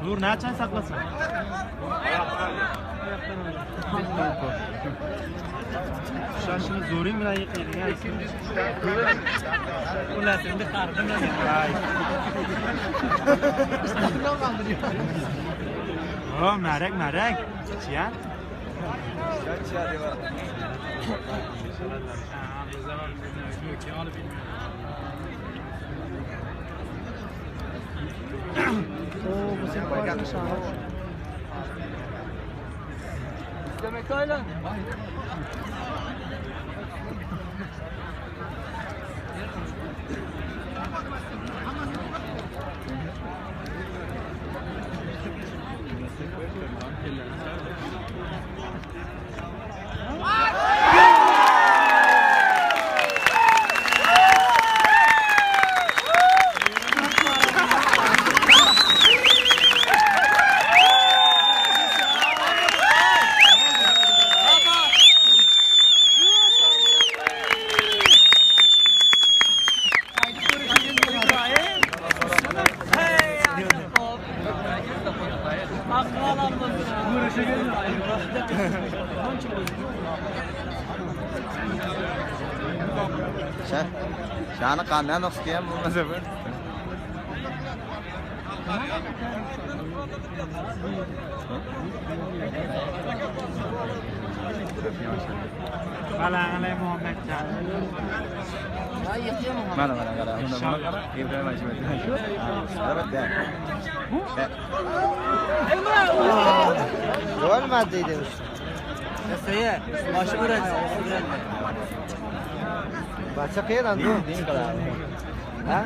Dur ne saklasın? Şaşını zorayım bilan yıkayın. Ular seni qardim. Oh, merek merek. Çiyan. Shani qanday nuqsga ham bo'lmasa bir. Qalang'alay Muhammadjon. Mana mana qara. Unda Ibrahim Hashimov. Albatta. Bo'lmadi deydi. Nasiya, boshi uradi. Bacha qayerdan? Din qiladi. Ha?